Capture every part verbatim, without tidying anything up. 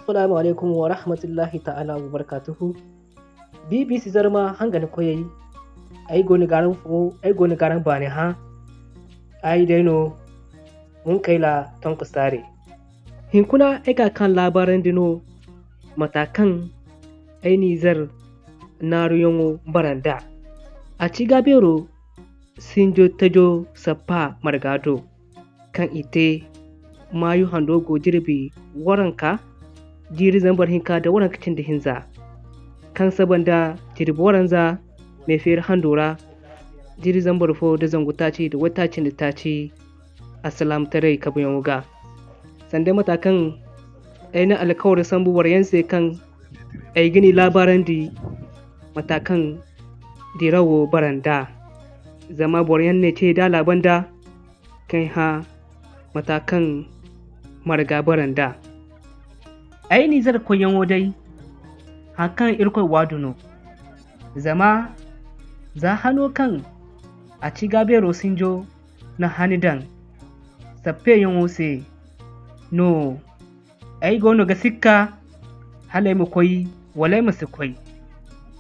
Assalamu alaikum wa rahmatullahi ta'ala wa barakatuhu. B B C Zarma hanga ni koyey. Ay go ni garan fo, ay go ni garan baani hã. Ay day no, hunkayla tonko saare. Hinkuna ay ga kaŋ laabaarandi no mata kaŋ ay Nizer naaruyaŋo bara nd'a. A ci ga beero sinjo tajo sappa marga do, kaŋ i te maayu hando go jirbi waranka, jiiri zambar hinka da waranka cindi hinza, kaŋ saba nda jirbi waranza me feeri hando ra, jiiri zambar fo da zangu taaci da waytaaci nda taaci. Alsilaamataray kabuyaŋo ga. Sanda mata kaŋ ay na alkawari sambu boro yaŋ se kaŋ ay ga ni laabaarandi mata kaŋ dirawo bara nd'a. Zama boro yaŋ ne ce da laaba nda kaŋ ay hã mata kaŋ marga bara nd'a. Ay Nizer koyyaŋo day, haŋ kaŋ Irkoy waadu no. Zama za hano kaŋ a ci ga beero sinjo na hani daŋ sappeyaŋo se no. Ay goono ga sikka hala ay ma koy wala ay ma si koy,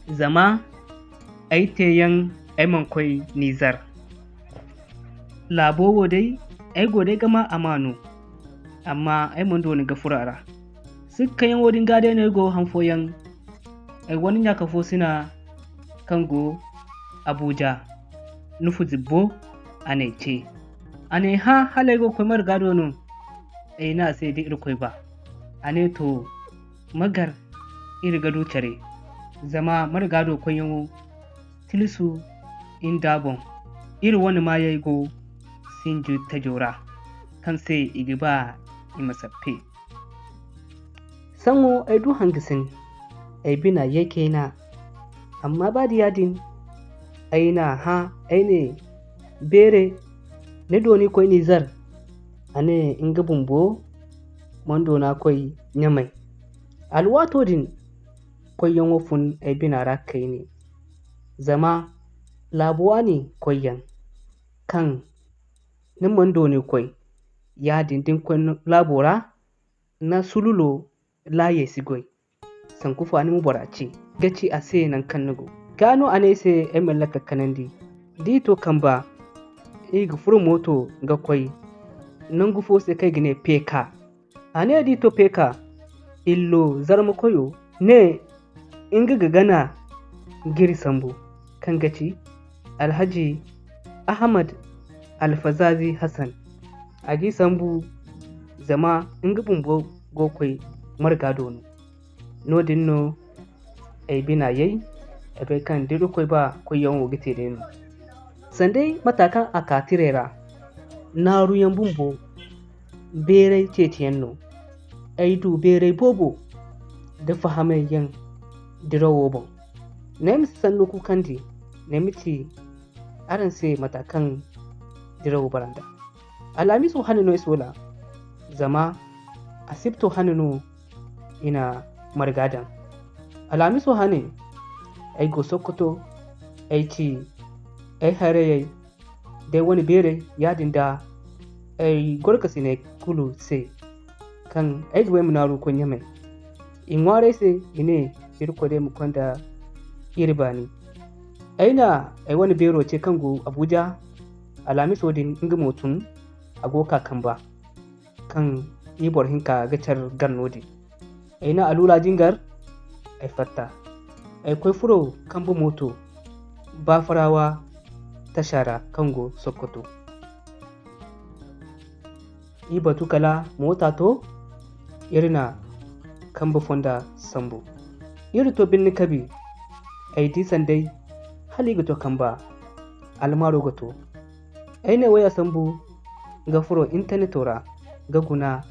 zama ay teeyaŋ ay mana koy Nizer. Laabo wo day, ay go day ga maa a ma no, amma ay mana dooni ga furo a ra. Sikkayaŋo din ga day no ay go han fooyaŋ. Ay wane ɲaaka fo sina kaŋ go Abuja, nufu zibbo, a n'ay ce. A n'ay hã hala ay go ga koy marga do no. Ay ne a se da Irkoy ba. A ne to, ma gar, iri ga du care. Zama marga do koyyaŋo tilisu nda boŋ. Iri wane maayey go sinji tajo ra, kaŋ se i ga ba i ma sappe. Saŋo ay du hangasin, ay bina ye kayna. Amma ba da yaadin, ay n'a hã, ay ne, beeray, ni dooni koy Nizer? A ne nga bumbo mana doona koy Ɲamay. Alwaato din, koyyaŋo fun ay bina ra kayne. Zama laabu waani koyyaŋ, kaŋ ni mana dooni koy, yaadin da ni koy laabo ra, na sululo laayey si goy. Sanku faani mo bora ce, ga ci a se nangu kaŋ ni go. Gaa no a ne ay se ay ma lakkal kanandi. Da i to kamba, i ga furo mooto ga koy nangu fo se kaŋ i ga ne Peka. A ne da i to Peka, illo Zarma koyo ne nga ga gana g'iri sambu, kaŋ ga ci Alhaji Ahmad Alfazazi Hassan. A g'i sambu zama nga bumbo go ga koy marga do no. Noodin no ay bina yay, ay bay kaŋ da Irkoy ba koyyaŋo ga te day no. Sanday mata kaŋ a ka tirey ra, naaruyaŋ bumbo beeray ceeciyaŋ no. Ay du beeray boobo da fahamay yaŋ dirawo boŋ. Ne ay ma si sanno kuukandi, ne ay ma ci araŋ se mata kaŋ dirawo bara nd'a. Alhamiso hane no ay soola, zama asibto hane no i na marga daŋ. Alhamiso hane, ay go Sokoto, ay ci ay hayrayey d'ay wane beerey, yaadin da ay gorkasiney kulu se, kaŋ ay ga ba ay ma naaru koy Ɲamay. I ŋwaaray se, i ne, Irkoy day ma konda iri baani. Ay na ay wane beero ce kaŋ go Abuja, alhamiso din, nga mo tun, a go ga ka kamba, kaŋ i boro hinka ga care gar noodin. Ay na aluula jingar, ay fatta. Ay koy furo kambe mooto Bafarawa tasha ra kaŋ go Sokoto. I batu kala moota to, iri na kambe fonda sambu. Iri to Birni Kabi, ay di sanday hala i ga to kamba, almaaro ga to. Ay ne waya sambu ga furo interneto ra ga guna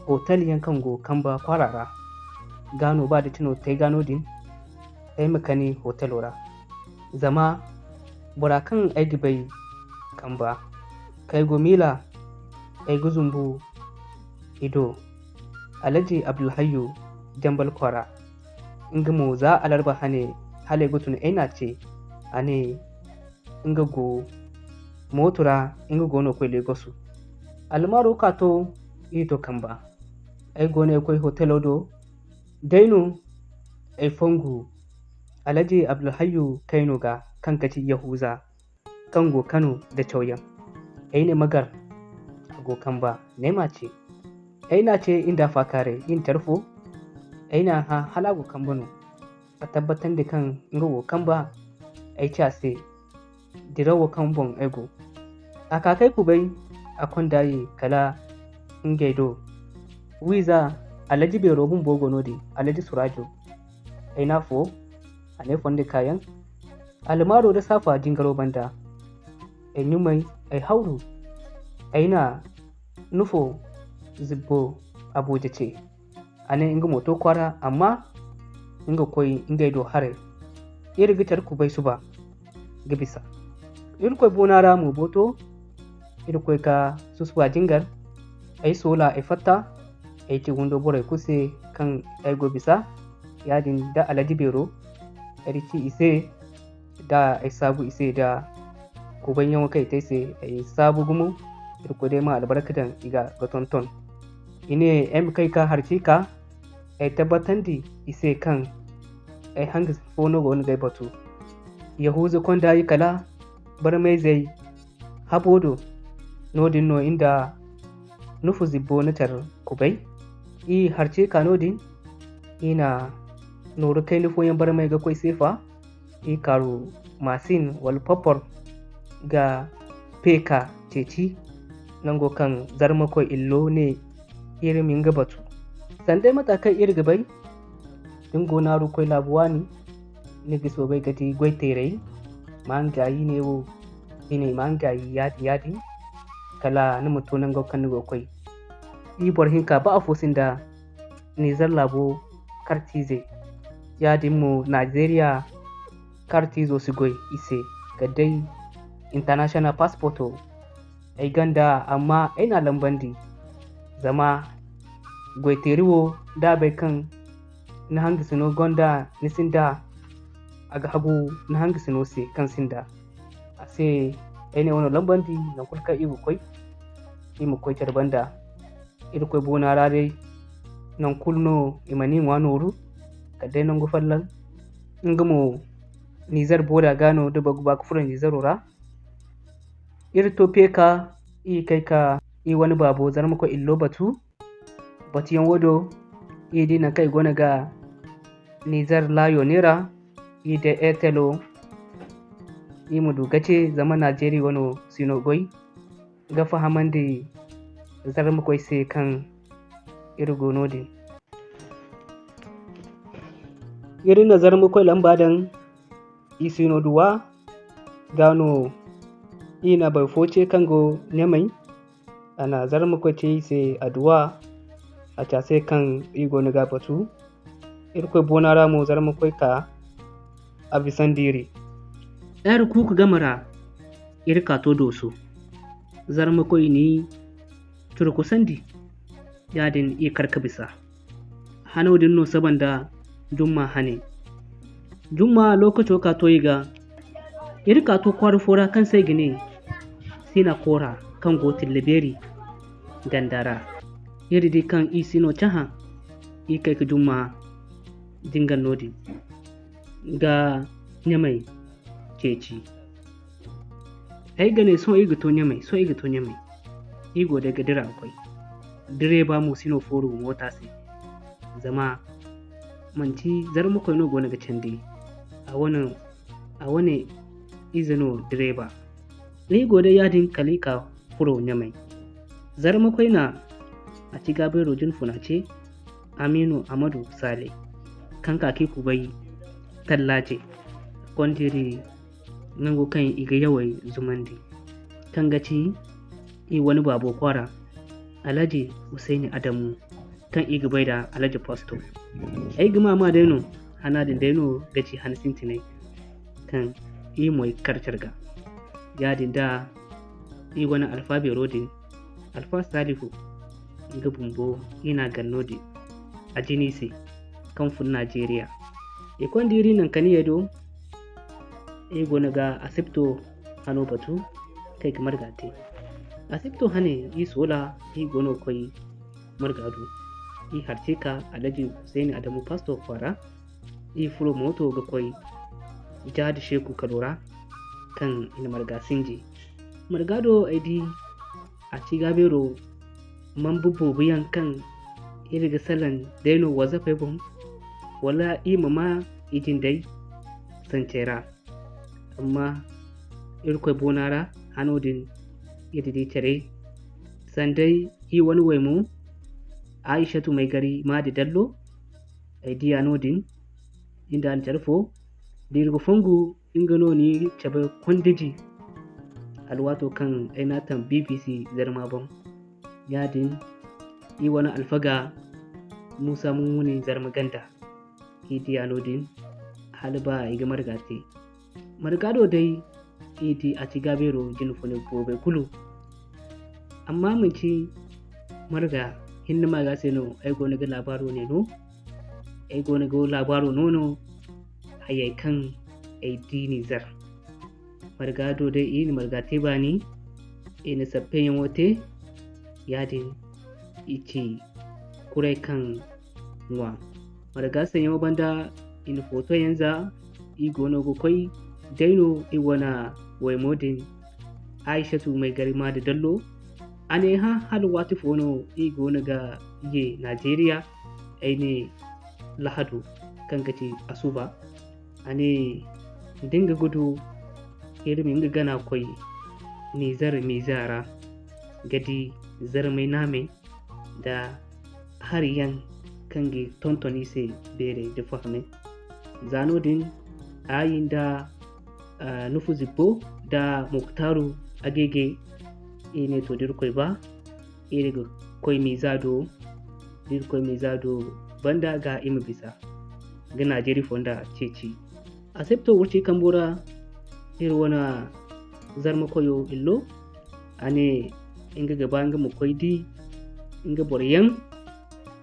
hotel yaŋ kaŋ go kamba kwaara ra. Ga no ba da tino te ga noodin, ay ma kani hotelo ra. Zama bora kaŋ ay ga bay kamba, kay go miila, ay ga zumbu i do. Alhaji Abdulhayyu Jambal Kwara, nga mo za alarba hane hala ay ga tun ay n'a ce, a ne, nga go mooto ra, nga go no ga koy Legosu. Almaaro ka to, i to kamba. Ay go no ay koy hotelo do, Day no ay fongu Alhaji Abdulhayyu Kayno ga, kaŋ ga ti Yahuza, kaŋ go Kano da cawyaŋ. Ay ne ma gar, a go kamba, ne ma ce. Ay n'a ce i nda faakaaray, i na care fo. Ay n'a hã hala a go kamba no. A tabbatandi kaŋ nga wo kamba, ay ci a se dirawo kaŋ boŋ ay go. A ka k'ay kubay, a konda ye kala ngey do. Wiiza, Alhaji beero bumbo go noodin, Alhaji Surajo. Ay n'a fo, a ne fondo kaayaŋ. Almaaro da saafa jingaro banda. Ay ɲumay, ay hawru. Ay na nufo zibbo Abuja ce. A ne nga mo to kwaara, amma nga koy ngey do haray. Iri ga care kubay suba ga bisa. Irkoy boona ra mo boto, Irkoy ka susuba jingar. Ay soola, ay fatta, ay ci windo borey kulu se kaŋ ay go bisa. Yaadin da Alhaji beero, ay ci i se, da ay saabu i se da kubayyaŋo kaŋ i te ay se, ay saabu gumo. Irkoy day ma albarka daŋ i ga, ga tonton. I ne ay ma kay ka harci ka, ay tabbatandi i se kaŋ ay hangas fo no go no g'ay batu. Yahuza konda i kala barmayzey habo do, noodin no i nda nufu zibbo na care kubay. I harci ka noodin, i na nooru kayna fooyaŋ barmay ga koy seefa. I kaaru masin wala popor ga peeka ceeci, nango kaŋ Zarmakoy illo ne iri ma nga batu. Sanda mate kaŋ iri ga bay, da ni go naaru koy laabu waani, ni ga soobay ga di goy teeray, ma nga gaayi ne wo, i ne ma nga gaayi yaadin, yaadin, kala ni ma to nango kaŋ ni go ga koy. I boro hinka ba afo sinda Nizer laabo kartiize. Yaadin mo Nizeeriya kartiizo si goy i se, kala day international passporto. Ay gonda, amma ay n'a lambandi. Zama goyteeri wo, da a bay kaŋ ni hangasino gonda, ni sinda, a ga hagu ni hangasino se kaŋ sinda. A se ay ne wano lambandi, nangu kulu kaŋ i ga koy, i ma koy care banda. Irkoy boona ra day, nangu kulu no i mana i ŋwa nooru, kala day nangu folloŋ. Nga mo, Nizer booda ga no da boro ga ba ga furo Nizero ra. Iri to peeka, i kay ka i wane baabo Zarmakoy illo batu. Batuyaŋ wo do, i di nangu kaŋ i goono ga Nizer laayo neera, i di Airtelo, i ma du ga ce, zama Nizeeriya wano si no goy ga fahamandi Zarmakoy se kaŋ iri go noodin. Iri na Zarmakoy lamba daŋ, i si no duwa, ga no i na boro fo ce kaŋ go Ɲamay. A na Zarmakoy ce i se adduwa, a ci a se kaŋ i goono ga batu. Irkoy boona ra mo Zarmakoy ka a bisandi iri. Iri kuuku game ra, iri ka to Dooso. Zarmakoy n'i curkusandi, yaadin i kar ka bisa. Hano din no saba nda jumma hane. Jumma lokaco ka to i ga, iri ka to kwaara fo ra kaŋ se i ga ne Sina Koora, kaŋ go Tillaberi ganda ra. Iri di kaŋ i si no cahã, i kay ka jumma jingar noodin ga Ɲamay ceeci. Ay ga ne, sohõ i ga to Ɲamay, sohõ i ga to Ɲamay. I go day ga dira ga koy. Direeba mo si no fooru moota se. Zama manti Zarmakoy no goono ga candi. A wane, a wane ize no direeba. I go day yaadin kala i ka furo Ɲamay. Zarmakoy na a ci gaabeero jinfuna ce, Aminu Amadu Sale, kaŋ ka k'i kubay tallaace, kond'iri nango kaŋ i ga yawey zumandi, kaŋ ga ci i wane baabo kwaara, Alhaji Husayni Adamu, kaŋ i ga bay nda Alhaji Posto. Ay ga ma ma day no, hana din day no ga ci han sintinay, kaŋ i moy kar care ga. Yaadin da i wane alfa beero din, Alfa Salihu, nga bumbo, i n'a gar noodin, a jina i se, kaŋ fun Nizeeriya. I konda iri naŋ kaniyey do, i goono ga asibto hano batu, kay ga marga te. Asibto hane, i soola, i goono ga koy marga du. i harci ka Alhaji Husayni Adamu Pasto kwaara, i furo mooto ga koy Jahadu Sheeku kalo ra, kaŋ i na marga sinji. Marga do ay di a ci gaabeero mamba boobo yaŋ kaŋ iri ga salaŋ day no WhatsApp boŋ, wala i ma maa i jindey sancey ra. Amma Irkoy boona ra hano din iri di care. Sanday i wane way mo, Aishatu Maigari Maadi Dallo, ay di a no din, i nda a na care fo, da iri ga fongu, nga no ni cabe kondiji, alwaato kaŋ ay n'a taŋ B B C Zarma boŋ. Yaadin, i wane alfaga Musa Mummuni Zarma ganda. I di a no din, hala ba i ga marga te. Marga do day, i di a ci gaabeero jine fune boobay kulu. Amma manci marga hinne maaga se no ay goono ga laabaaro ne no. Ay goono ga laabaaro no no hayey kaŋ ay di Nizer. Marga do day i na marga te baani, i na sappeyaŋo te, yaadin i ci kuray kaŋ ŋwa. Marga sayaŋo banda i na footoyaŋ za, i goono ga koy day no i wane waymo din, Aishatu Maigari Maadi Dallo. A ne hã hala waati fo no i goono ga ye Najeriya, ay ne lahado kaŋ ga ti asuba. A ne da nga ga du iri ma nga gana koy Nizer miiza ra ga di zarmay naamay nda hari yaŋ kaŋ ga tonton i se beeray nda fahamay. Za no-din Ayi nda, ah, Nufu Zibbo nda Muktaaru Agege, i ne to da Irkoy ba iri ga koy miiza do, da Irkoy miiza do banda ga i ma bisa ga Najeri fonda ceeci. Asepto wurci kambo ra iri wane zarma koyo illo, a ne nga ga ba nga ma koy di nga boro yaŋ.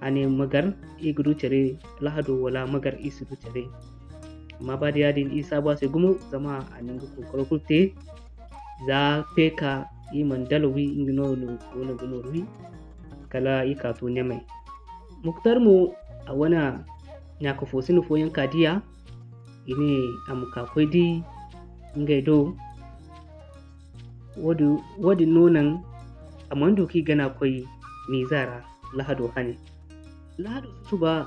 A ne magar i ga du care lahado wala magar i si du care. Amma ba da yaadin i saabu a se gumo zama a na nga kookaro kulu te. Za peeka i mana dalawi nga no no goono ga nooru wi kala i ka to Ɲamay. Muktar mo a wane ɲaaka fo sina fooyaŋ ka diya, i ne a ma ka koy di ngey do. Wo-din no naŋ a mana du k'i gana koy miiza ra lahado hane. Lahado susuba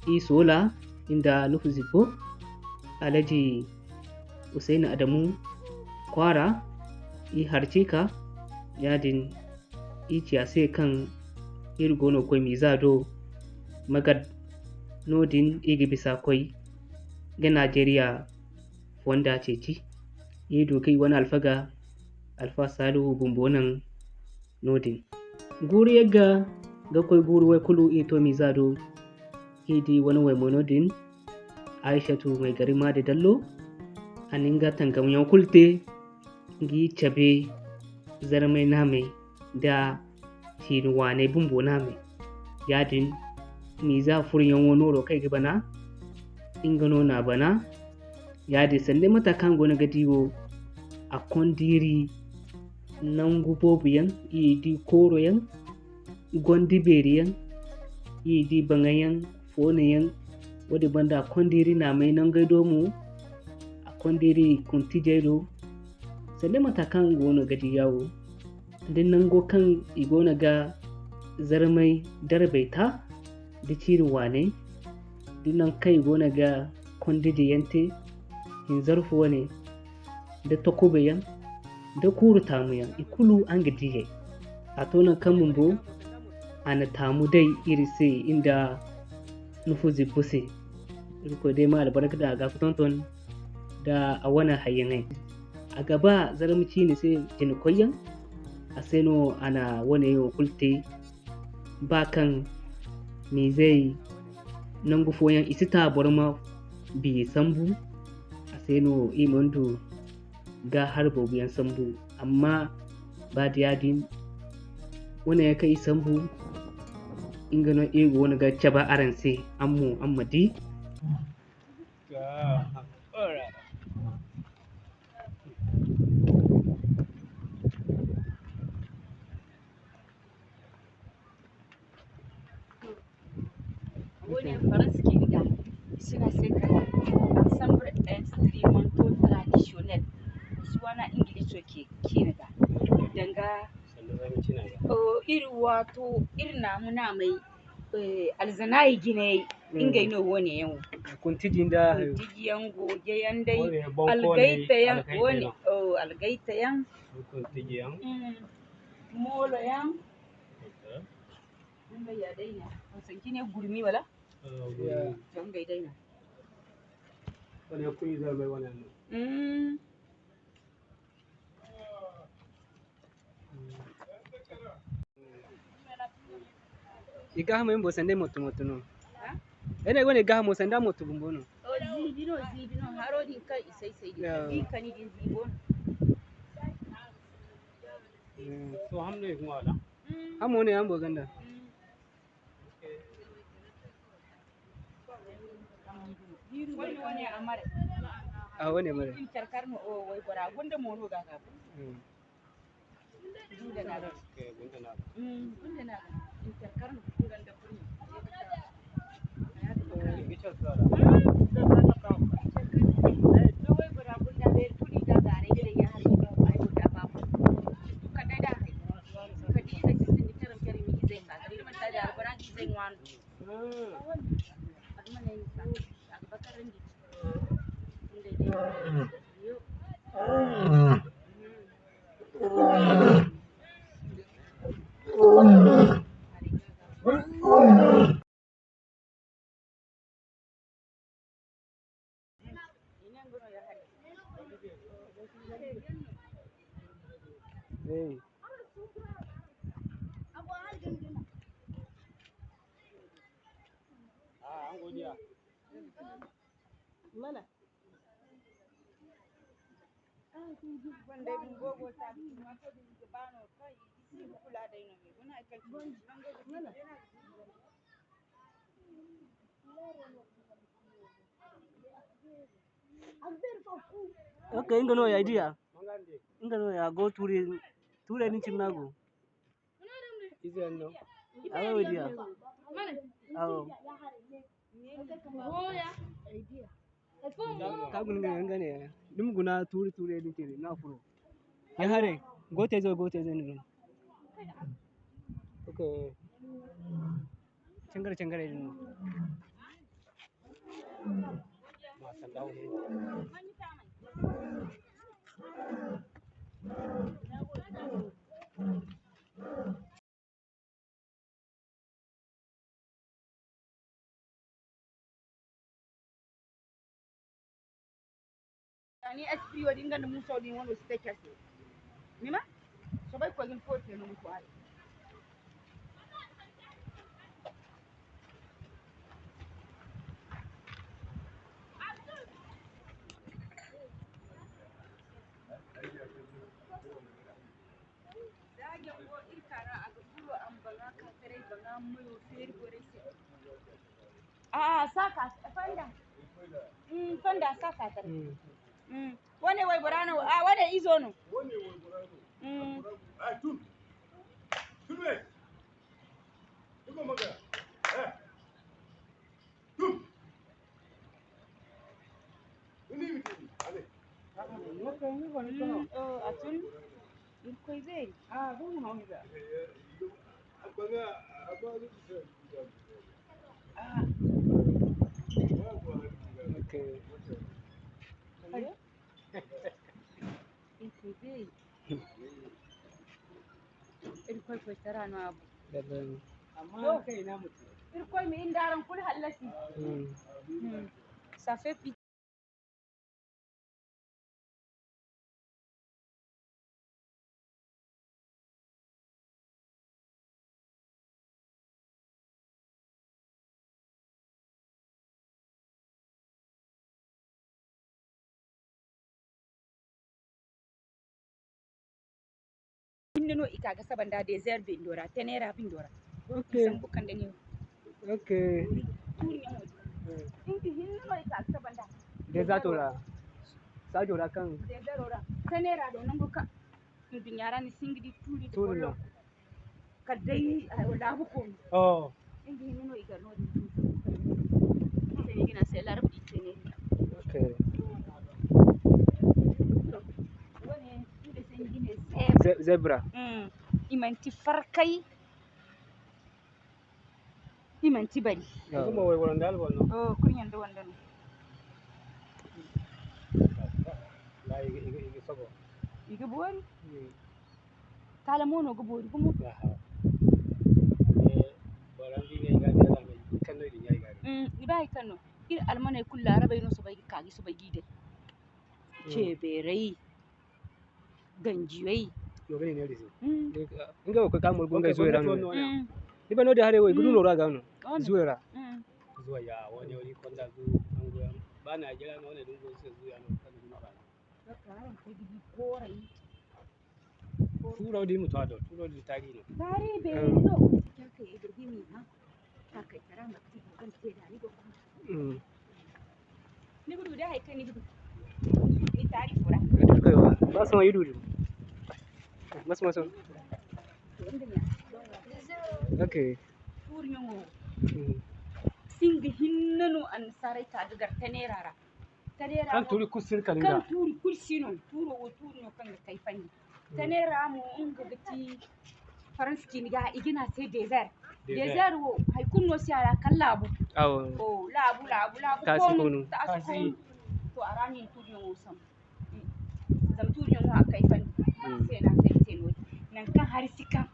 i soola nda Nufu Zibbo, Alhaji Husayni Adamu kwaara, i harci ka yaadin i ci a se kaŋ iri goono ga koy miiza do magar no-din i ga bisa koy ga Najeriya fonda ceeci. I du ka i wane alfaga Alfa Salihu bumbo naŋ no-din. Guuru yagga ga koy guuru way kulu i to miiza do. I di wane waymo no-din, Aishatu Maigari Maadi Dallo, a na nga tangamyaŋo kulu te, nga i cabe zarmay naamay nda ciini waanay bumbo naamay. Yaadin miiza furoyaŋo nooro kaŋ i ga bana, nga no n'a bana. Yaadin sanda mate kaŋ a goono ga di wo, a konda iri nangu boobo yaŋ, i di kooro yaŋ, gondi beeri yaŋ, i di baŋay yaŋ, foono yaŋ. Wo-din banda a konda iri naamay nangey do mo, a konda iri kuntijey do. Sanda mate kaŋ goono ga di ya wo, da nango kaŋ i goono ga zarmay darbay ta, da ciiri waanay, da nangu kaŋ i goono ga kondije yaŋ te, hinzarfu wane, da takuba yaŋ, da kuuru taamu yaŋ, i kulu araŋ ga di ngey. A to nangu kaŋ bumbo a na taamu day iri se nda Nufu Zibbo se. Irkoy day ma albarka daŋ a ga ka tonton da a wane hayyaŋey. A ga ba zarma ciine se jina koyyaŋ, a se no a na wane wo kulu te. Ba kaŋ miizey nangu fooyaŋ i si ta boro ma biya sambu, a se no i mana du gaahar boobo yaŋ sambu. Amma ba da yaadin, wane yaŋ kaŋ i sambu, nga no iri go wane ga cabe araŋ se, araŋ mo araŋ ma di. soke ciine ga. Danga, o, iri waato, iri naamu naamay, eh, alzanaayi jinayey, ngey no wo-ne yaŋ wo. Kuntiji nda hayo. Kuntiji yaŋ, gooje yaŋ day, algayta yaŋ, wo-ne, o, algayta yaŋ. Kuntiji yaŋ. Mm, moolo yaŋ. Ngey ya day no. Sanki ne gurmi wala? Ah, gurmi. To, ngey day no. Wane kulu zarmay wane no. Mm. I gaahamey bumbo sanda ay motto motto no. Ha? Ay ne ay wane gaahamo sanda motto bumbo no. O, ziibi no, ziibi no. Haro din kaŋ i say say din. Ya. Kaŋ i kani din ziibo no. Mm. To, hamno i ga ŋwa wala? Mm. Hamo ne, hambo ganda. Mm. Wane, wane a mare. A wane mare. Iri care kar no, o, waybora gunda mo no ga ga. Mm. Gunda na ga. Mm, gunda na ga. Iri care kar no. Ganda kulu. Waybora gunda beeri kulu i ga ga, a ne, iri ya hari ga ba, ay gunda ba. Kala day da hari. Kala day da hari. Kala day da hari. Kala day da hari. Hey. Mana? Ok, nga no ya idea. Nga no ya go turi, turi ni cin nago. Ize no. Awo idea. Awo. Ka guna nga, nga ne, ni ma guna turi turi din tiri, na furo. Ya hare, gote zo, gote zo ne. Ok. Cangare, cangare din. Ni esprit wo din ganda muso din wano si te kase. Ni ma? Sobai ko gin ko te no ko ai. Za jango iri ka ra a ga furo a ma baŋ a ka taray baŋ a ma mayo feeri borey se. A'a, saka fonda. Mm, fonda saka taray. Mm. Mm. Wane waybora no, a wane izo no. Mm. Mm, oh, a tun. Irkoy beeri. Ok. Ayo. Irkoy beeri. Irkoy koy tara no a bu. Irkoy ma iri nda araŋ kulu hallasi. Mm. Mm. Ça fait pitié. Hinne no i ka ga saba nda désert bindo ra, Tenera bindo ra. Ok. Sambu kande ne. Ok. Tuuri ɲaŋo din. Eh. Nga hinne no i ka ga saba nda. Désert ra. Saajo ra kaŋ. Désert ra. Tenera do nango kaŋ. Nduɲɲa ra ni si hin ga di tuuri. Tuuri no. Kala day, ay, laabu koono. Oh. Nga hinne no i gar noodin. Se ni ga ne a se Larabu di se ne. Ok. To, wane, nga Zebra. Mm. I manti farkay, i manti bari. Yawa. Nga mo wayboranda alboro no. Oh, kurɲe nda wando no. Ba i ga, i ga, i ga sogo. I ga boori. Mm. Kala mo no ga boori gumo. Aha. Eh, boro nda i ne i ga almaney, i ga almaney. Mm, i ba i kaŋ no. Iri almaney kulu laarabey no soobay ga ka, ga soobay g'i day. Mm. Ceebeerey, ganjiyey. Yo ga ne neera ize. Mm. Nga wo ga ka mo ga ngey zuway ra no. Mm. Ni ba no-din haray wo, i ga du noora ga no. Zuway ra. Mm. Zuway ya, wane wani konda zu, nangu yaŋ. Ba Najeriya no, wane dungu se zuway no, kaŋ ga du noora. Tuuro din ma to a do, tuuro din taari no. Taari beeri no. Kaŋ kay ay ga hima, ha? Kaŋ kay tara ma ti go kaŋ te da ni go. Mm. Ni ga du da hay kaŋ ni ga du. Ni taari fura. Ba sohõ i du din. Masu, masu. Okay. Tuuri ɲaŋo. Mm. Singa hinne no annasaarey ka ga gar taneera ra. Kaŋ tuuri kulu si no kala nga. Kaŋ tuuri kulu si no, tuuro wo tuuri no kaŋ ga kayfandi. Mm. Taneera mo nga ga ti Faransi ciini ga, i ga ne a se désert. Désert. Désert wo, hay kulu no si a ra kala laabu. Awo. O, laabu, laabu, laabu. Taasi koonu. Taasi koonu. To, a ra no i na tuuriyaŋo sambu. Mm. Zama tuuriyaŋo a kayfandi. Mm. Se no a se i te noodin. Nangu kaŋ hari si kaŋ.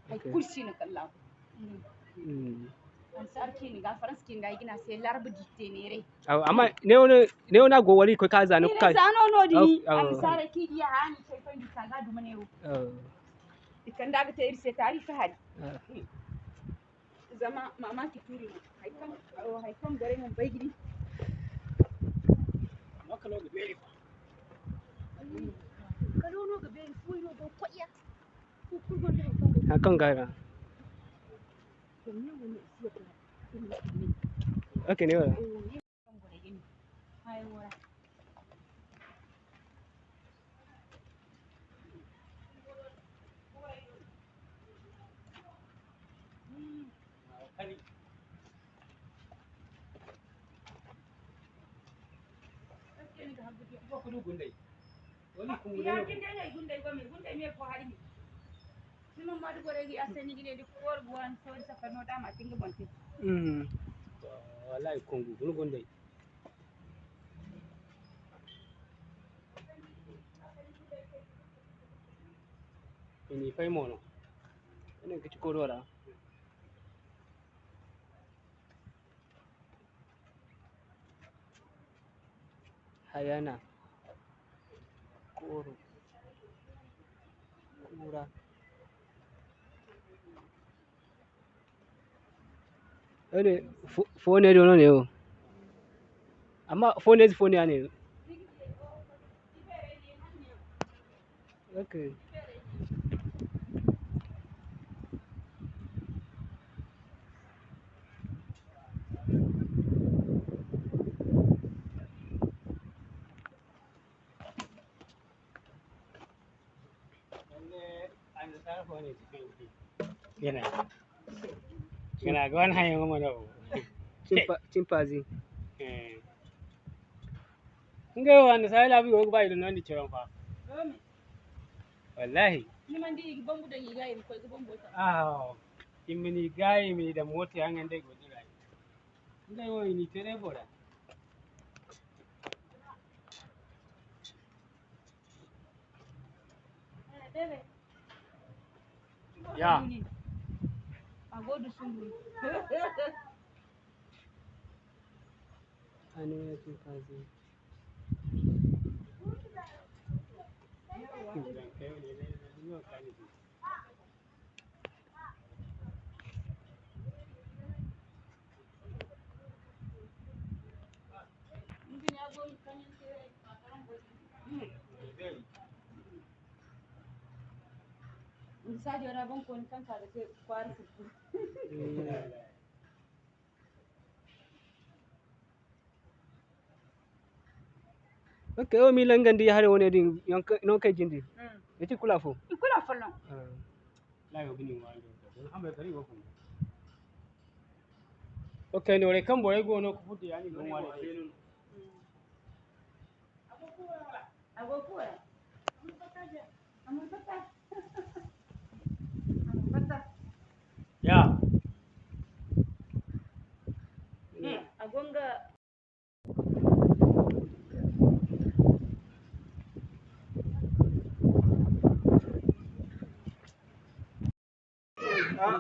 Hay kulu si no kala laabu. Mm. Annasaara ciini ga, Faransi ciini ga, i ga ne a se l'arbre du ténéré. Aw, amma neewo no, neewo no a go wala i koy ka za no ka. Za no noodin. Aw, aw. Annasaara ciini ya haani kayfandi ka ga duma neewo. Aw. I kand'a ga te iri se taariifi hari. Ah. Zama mamaki tuuri no. Hay kaŋ, aw, hay kaŋ borey mana bay ga di. Amma kalo ga beeri fa. Kalo no ga beeri, fuwo no go koy ya. Hari kaŋ ga a ra. Ok, ne wala? Mm. Wallahi, kongu guna gundey. I n'i fay mo no. Wane ga ci kodo ra. Hayana, kooro, kuura. Wane fo-, foone do no ne wo. Amma foone ize foone ya ne. Ok. Gana. Gana ga wane hayaŋo mana wo. Chimpa-, chimpanzee. Eh. Ngey wo annasaara laabu i go ga ba i dondon nda ciraŋ fa. Wallahi. Ni mana di i ga bambu daŋ i ga, i ma koy ga bambo taŋ. Ah, i ma ni ga, i ma ni daŋ mooto yaŋ ga nd'ey go dira. Ngey wo i n'i te day bora. Ya. A go du sungu. Ani ne chimpanzee. Saajo ra boŋ kooni kaŋ ka ga te kwaara furfur. Ok, wo mi langandi ya hare wane din, nangu kaŋ i jindi. Mm. Ya ci kulu afo. I kulu afolloŋ. Ah. Ok, ne wala kaŋ borey go no ga furo, ya ni go ŋwaari day. Mm. A go kuura. A go kuura. Ifo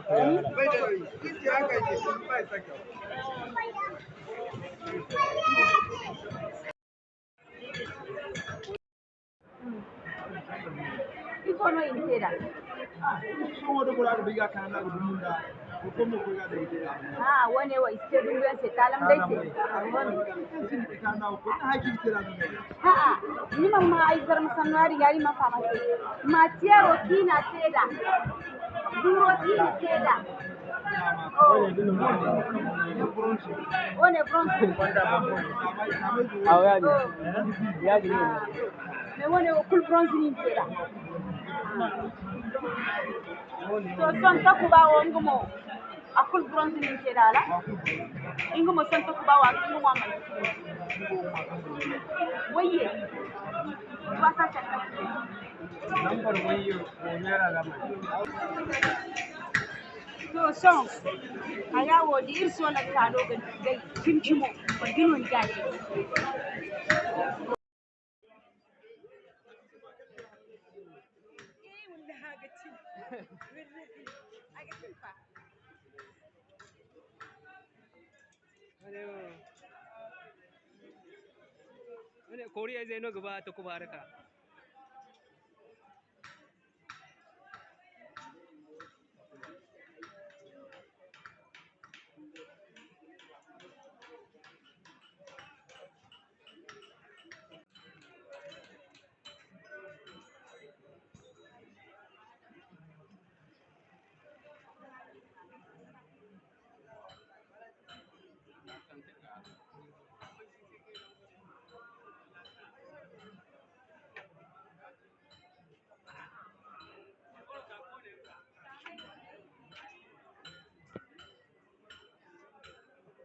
no i na te d'a? Ah, sohõ da bora ga bay ga ka, a ga dumu nda. Ah, wane wo i si te dumbuyaŋ se, taalam day se. A'a, ni mana maa ay zarma sanno yaadin ga, ni mana faham ay se. Matiyeero kaŋ i na te d'a, duuro kaŋ i na te d'a. Wane bronze. Awo yaadin. Yaadin no. Mais wane wo kulu bronze no i na te d'a. To, sohõ takuba wo, nga mo, a kulu bronze no i na te d'a, wala? Nga mo, sohõ takuba wo, nga mo a mana te. Wayye. Trois cent cinquante. Lambar wayye, ko naira lambar. To, sohõ, haya wo, da iri sohõ na ka no ga, ga cimi-cimo, wala ga no ni ga te. Wane wo, wane koori ay zay no ga ba takuba haraka.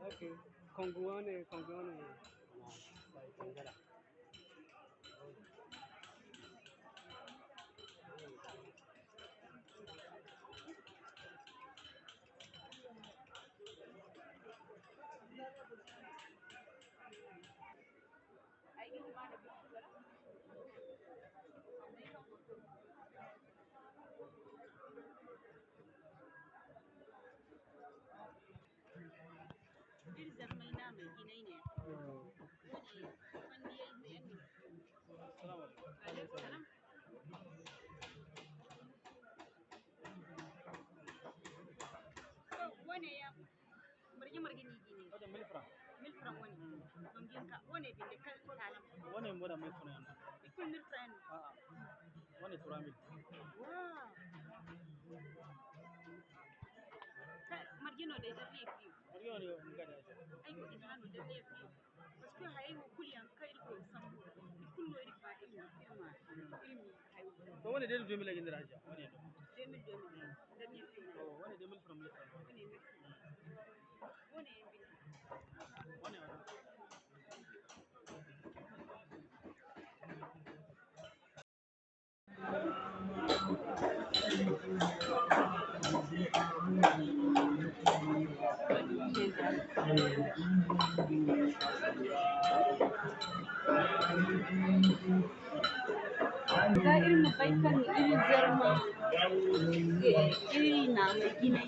Ok, kongu wane, kongu wane. Iri zarmay naamay jinay ne. Woodin fandiyay me yaŋ no. Aleykum salam. To, wane yaŋ, marje marje no i ga ne? Wane mille francs. Mille francs wane. Donk, wane binde kala taalam. Wane mo da mille francs yaŋ no. I kulu mille francs yaŋ no? A'a. Wane trois mille. Wow. Marje no day, dernier prix. Marje no day, nga day. Ay, ko ina no, dernier prix. Parce que hayey wo kulu yaŋ kaŋ iri go ga sambu, i kulu no iri ga ba iri ma, iri ma, iri ma hayo. To, wane day deux mille ay ga ni ra haja, wane no. Deux mille, deux mille. Dernier prix. Oh, wane deux mille francs, mille francs. Wane, merci. Wane yaŋ binde. Wane, wane. Za iri ma bay kaŋ iri zarma, eh, iri naamay jinay.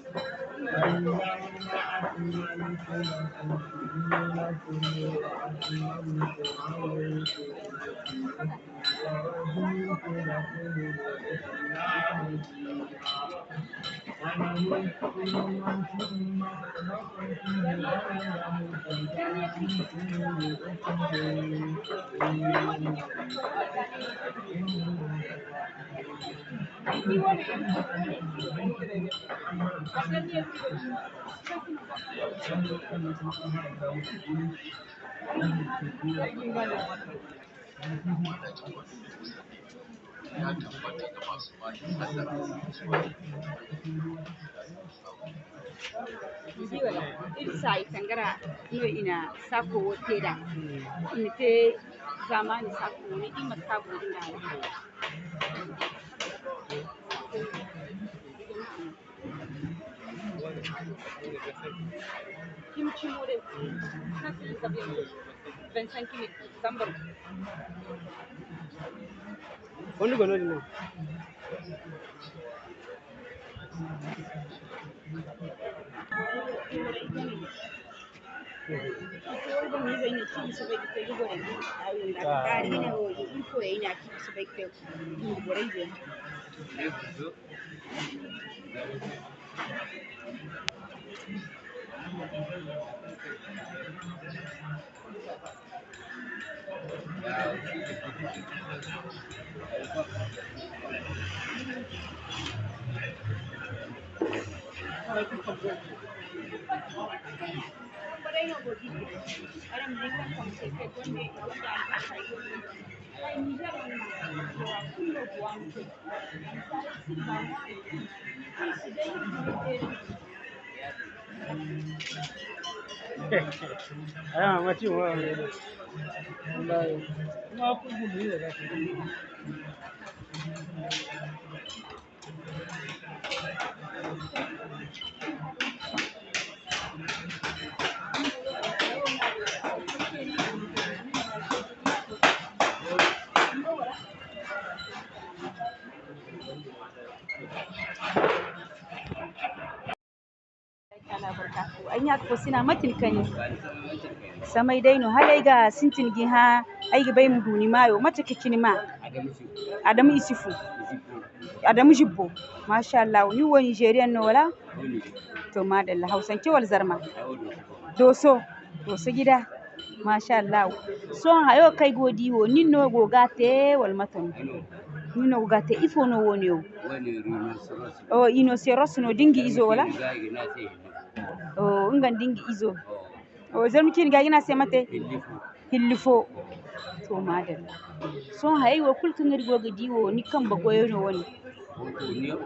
Ni di wala? Iri saayi tangara no i na saako wo te nd'a. I na te zaamaani saako wo, ni di mate kaŋ a go din ga no. Cimi cimo day, kaŋ si zabi yaŋ, vingt-cinq mille, zambar. Wani go no-din no. Ay ɲa ka fo sina, mate ni kani? Samay day no. Hala ay ga sintin ga hã, ay ga bay ma du ni maayo. Mate ka ci ni maa? Adamu Isufu. Adamu Jibbo. Masha Allah. Ni wo Nigerian no, wala? To, madalla. Hausance wala zarma? Doso. Doso gida. Masha Allah. Sohõ hayo kaŋ ay go ga di wo, nin no go ga te wala mate no? Nin no go ga te. Ifo no woone wo? Oh, rhinoceros no, da nga izo, wala? Oh, nga nda nga izo. Oh, zarma ciine ga i ga ne a se mate? Hilli fo. To, madalla. Sohõ hayey wo kulu kaŋ iri go ga di wo, ni kambe goyo no wane?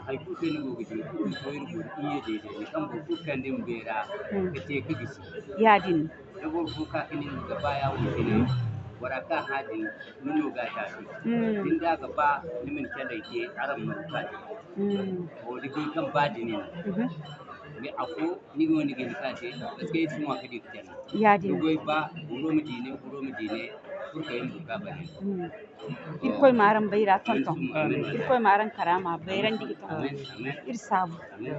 Hay kulu kaŋ ni go ga di, kulu to iri go ga iyye day-day, ni kambe kulu kaŋ ni ma beera ka te ka gisi. Yaadin. Da boro fo ka ka nin ga ba ya wo cine, bora kaŋ hã din, ni no ga a taasi. Da ni da a ga ba, ni ma ni caley te, araŋ ma du ka te. Wo da goy kaŋ ba din no. Ni afo, ni ga no ni ga hin ka te, parce que iri si ŋwa ka di ka te no. Yaadin. Ni goy ba, guro ma di ne, guro ma di ne, furkayey ma du ka bane. Irkoy ma araŋ bayra tonton. Amin. Irkoy ma araŋ karaama bayrandi ga tonton. Amin, amin. Iri saabu. Amin.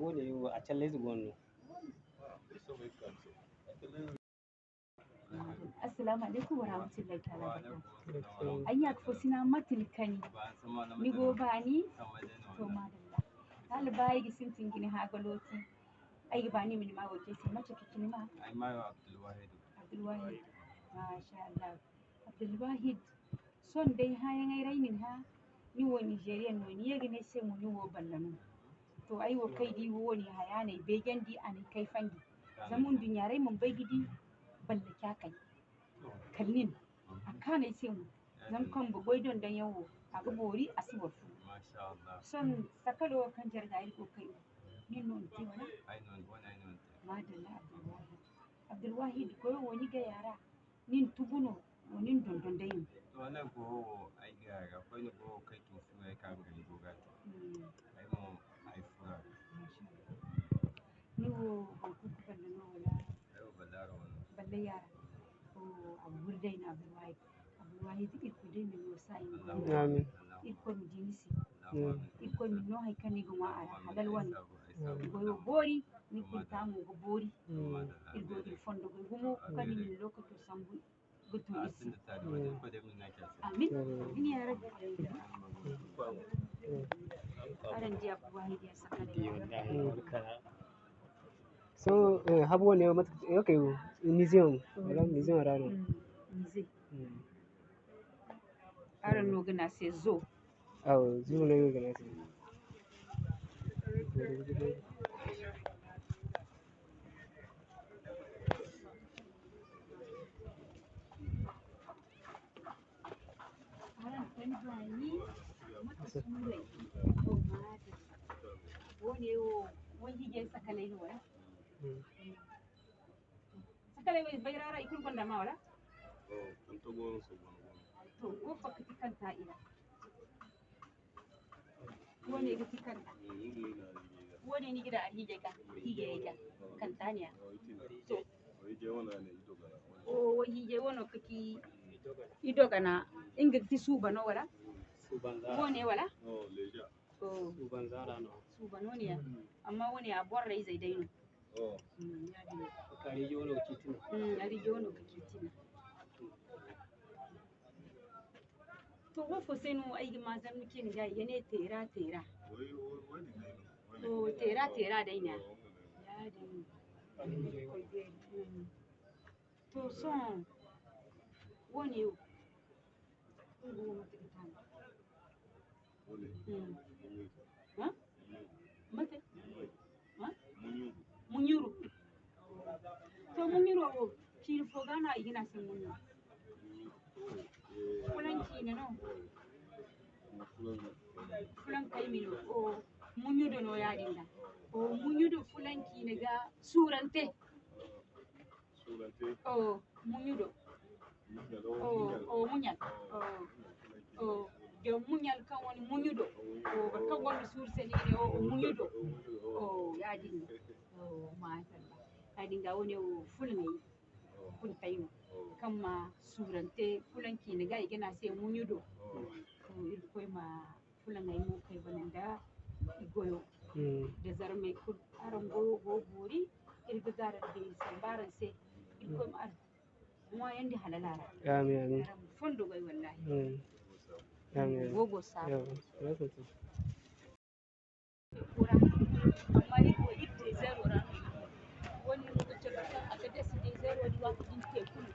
Woone wo, a callayze goono no. Assalamu alaikum wa rahmatullahi ta'ala wa barakatuh. Ay ɲa ka fo sina, mate ni kani? Ni go baani? To, madalla. Hala ba ay ga sintin ga ni hã ga looti. Ay ga ba ni ma ni maa wo te ay se. Mate ka ci ni maa? Ay maayo Abdulwahid. Abdulwahid. Masha Allah. Abdulwahid, sohõ day hãayaŋey ra ay na ni hã, ni wo Nigerian no, ni ye ga ne ay se mo ni wo balla no. To, ay wo kaŋ ay di wo, ni haya n'ay beejandi, a n'ay kayfandi. Zama nduɲɲa ra ay mana bay ga di balla caakay. Kala nin, a kaanu ay se mo. Zama kambe goy dondonyaŋ wo, a ga boori, a si boro fo. Sohõ sakalo wo kaŋ jarga iri go ga kay wo, nin no ni te wala? Madalla, Abdulwahid. Abdulwahid, goyo wo ni gaya ra, nin tubu no, wa nin dondon day no? To, hala goyo wo ay ga ga koyne goyo wo kay to furey kaŋ ga ni go ga te. Ay mo ay fura. Ni wo boro kulu ga balla no wala? Ay wo balla ra wano. Balla yaara. O, a ga guri day no Abdulwahid. Abdulwahid, Irkoy day ma ni wo saayi ni go. Amin. Irkoy ma di ni se. Irkoy ma ni no hay kaŋ ni ga ŋwa a ra halal wane. Goyo boori. Ni kulu taamu ga boori. Iri go ga iri fondo goy gumo kaŋ ni na ni lokaco sambu ga tu iri se. Amin. Amin ya Rabbi. Araŋ di Abdulwahid ya sakka day. So, eh, habo wane wo mate, eh, okay, museum, wala museum ra no. Musée. Araŋ no ga ne a se zo. Awo, zo no iri ga ne a se. Araŋ kani baani, mate suurey. To, maadalla. Woone wo, wayhiijay sakalay no wala? Sakalay wo bayra ra i kulu gonda ma wala? To, wo fakkati kanta i ra. Woone ga ti kanta. Wo-ne ni ga daŋ alhiijay ga, hiijay ga, kanta ne ya. To. O, wo hiijay wano ka ci i dogana, nga ga ti suuba no wala? Wo-ne wala? To. Suuba no ne ya. Amma wo-ne ya borrayzey day no. Mm, ya-din. Mm, alhiijay wano ka ci tina. To, wo fo se no ay ga ma zangu cine ga i ga ne teera, teera. To, teera, teera day ne ya. Ya-din. Mm. To, sohõ, wo-ne wo, nga wo mate ga taanu. Mm. Ha? Mate? Ha? Muɲuru. To, muɲuro wo, ciine fo ga no i ga ne a se muɲuro. Fulaŋ ciine no. Fulaŋ kaymi no. O, muɲudo no ya-din da. O, muɲudo fulaŋ ciine ga suurante. O, muɲudo. O, o, muɲal. O, o, jom muɲal kaŋ wane muɲudo. O, boro kaŋ gonda suuru se no i ne, o, o, muɲudo. O, ya-din no. O, mashallah. Ya-din ga wane wo fulaŋey kulu tay no. Kaŋ ma suurante fulaŋ ciine ga i ga ne a se muɲudo. O, Irkoy ma fulaŋey mo kay bana nda i goyo. Mm. Da zarmey kulu. Araŋ goyo go boori, iri ga gaaray beeri samba araŋ se. Irkoy ma araŋ ŋwaayandi halal a ra. Amin, amin. Araŋ ma fondo goy, wallahi. Mm. Amin, amin. Go go saabu. Yawa, ya kusa. Amma iri go iri désert ra no. Wo-ne no ga cabe kaŋ a ga dasa désert wo-din waati din te kulu.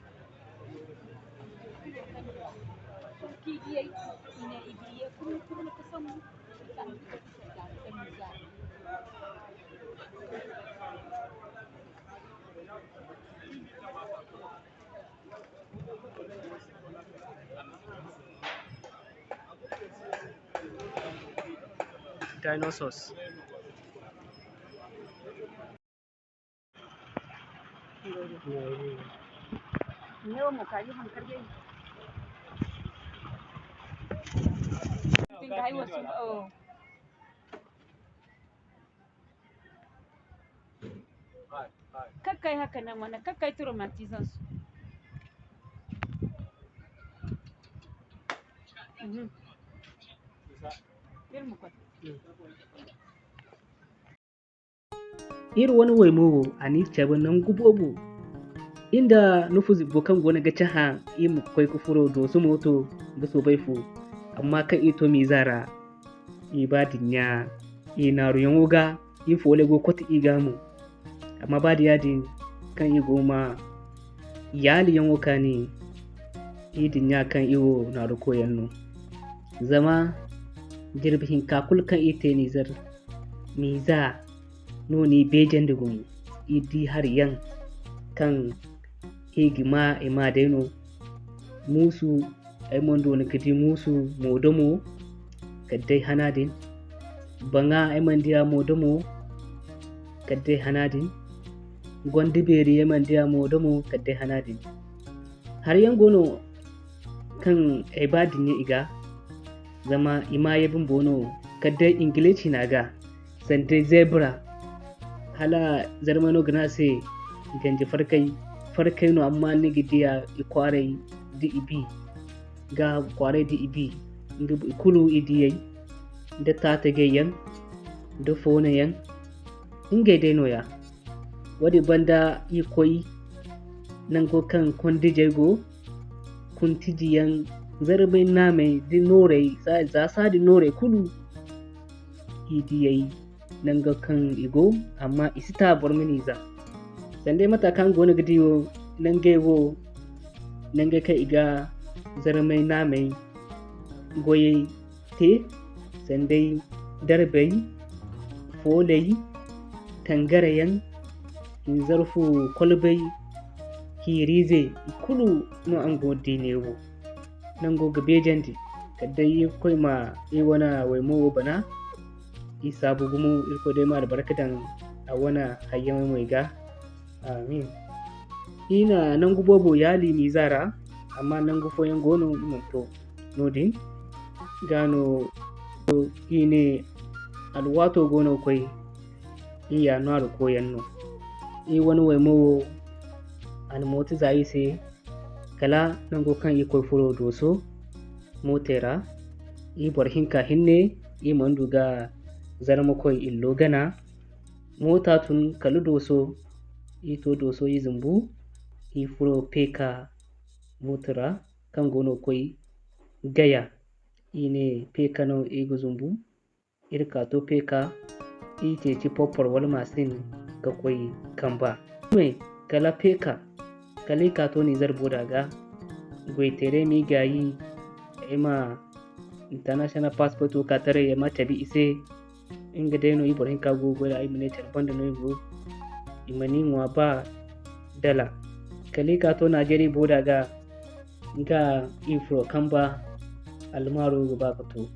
Sohõ kaŋ i diyey, i ne i ga ye kurnu kurnu ka sambu, i ka a ga dasa désert ra. Dinosaurs. Kakkay haka nan wane, kakkay traumatism su. Mhm. Iri ma koy. Iri wane waymo wo, a n'iri cabe nangu boobo. Iri nda nufu zibbo kaŋ goono ga cahã, iri ma koy ka furo dooso mooto ga soobay fo. Amma kaŋ iri to miiza ra, i ba dinya, i naaruyaŋo ga, i fooley go ga kote i gaa mo. Amma ba da yaadin, kaŋ i go ma yaaliyaŋo kaani, i dinya kaŋ i wo naarukoyyaŋ no. Zama jirbi hinka kulu kaŋ i te Nizer, miiza no n'i beejandi gumo. I di hari yaŋ kaŋ i ga ma, i ma day no. Muusu, ay mana doona ga di muusu moodomo kala day hana din. Baŋa, ay mana di a moodomo kala day hana din. Gonda beeri, ay mana di a moodomo kala day hana din. Hari yaŋ go no kaŋ ay ba dinya i ga, zama i maayey bumbo no kala day Ingilici no a ga, sanda zebra. Hala zarmey no ga ne a se ganji farkay, farkay no, amma ni ga di a, i kwaaray da i bi, ga kwaaray da i bi, nga i kulu i diyey, da taatagay yaŋ, da foono yaŋ, ngey day nooya. Woodin banda i koy nango kaŋ kondijey go, kuntiji yaŋ, zarmay naamey da noorey, za, za saadi noorey kulu, i diyey nango kaŋ i go, amma i si ta boro ma n'i za. Sanda mate kaŋ go no ga di wo, nangey wo, nangey kaŋ i ga zarmay naamey goyey te, sanda darbey, fooley, tangarayaŋ, hinzarfu kolbey, hiiriize, i kulu no araŋ go ga di neewo. Nango ga beejandi, kala day Irkoy ma i wane waymo wo bana, i saabu gumo, Irkoy day ma albarka daŋ a wane hayyaŋey moy ga. Amin. I na nangu boobo yaali miiza ra, amma nangu fooyaŋ go no, i mana to. Noodin gaa no i ne alwaato go no ga koy, i ya nooru koyyaŋ no. I wane waymo wo, a na mooto za i se, kala nango kaŋ i koy furo Dooso mootey ra. I boro hinka hinne, i mana du ga Zarmakoy illo gana. Moota tun kala Dooso, i to Dooso i zumbu, i furo Peeka mooto ra, kaŋ go no ga koy Gaya. I ne Peeka no i ga zumbu. Iri ka to Peeka, i ceeci porpor wala maasin ga koy Kamba. Me kala Peeka, kala i ka to Nizer booda ga, goyteerey m'i gaayi, ay ma international passport wo ka taray, ay ma cabe i se. Nga day no i boro hinka go ga goy ra, ay ma ne care banda no i go. I mana i ŋwa ba dala. Kala i ka to Najeriya booda ga, nga i furo Kamba, almaaro ga ba ka to.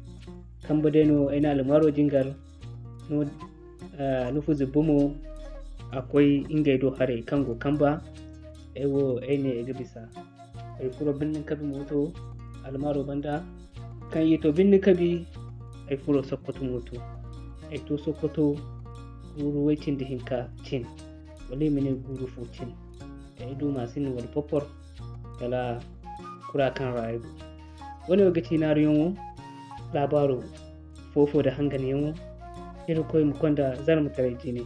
Kamba day no ay na almaaro jingar, no, ah, nufu zibbo mo, a koy ngey do haray kaŋ go Kamba. Ay wo, ay ne ay ga bisa. Ay furo Birnin Kabi mooto, almaaro banda. Kaŋ i to Birnin Kabi, ay furo Sokoto mooto. Ay to Sokoto guuru way cindi hinka cin, wala i ma ne guuru fo cin. Ay du maasin wala popor, kala kura kaŋ ra ay go. Wane wo ga ti naaruyaŋo, laabaaro foofo da hanganyaŋo, Irkoy ma konda zarmataray jine.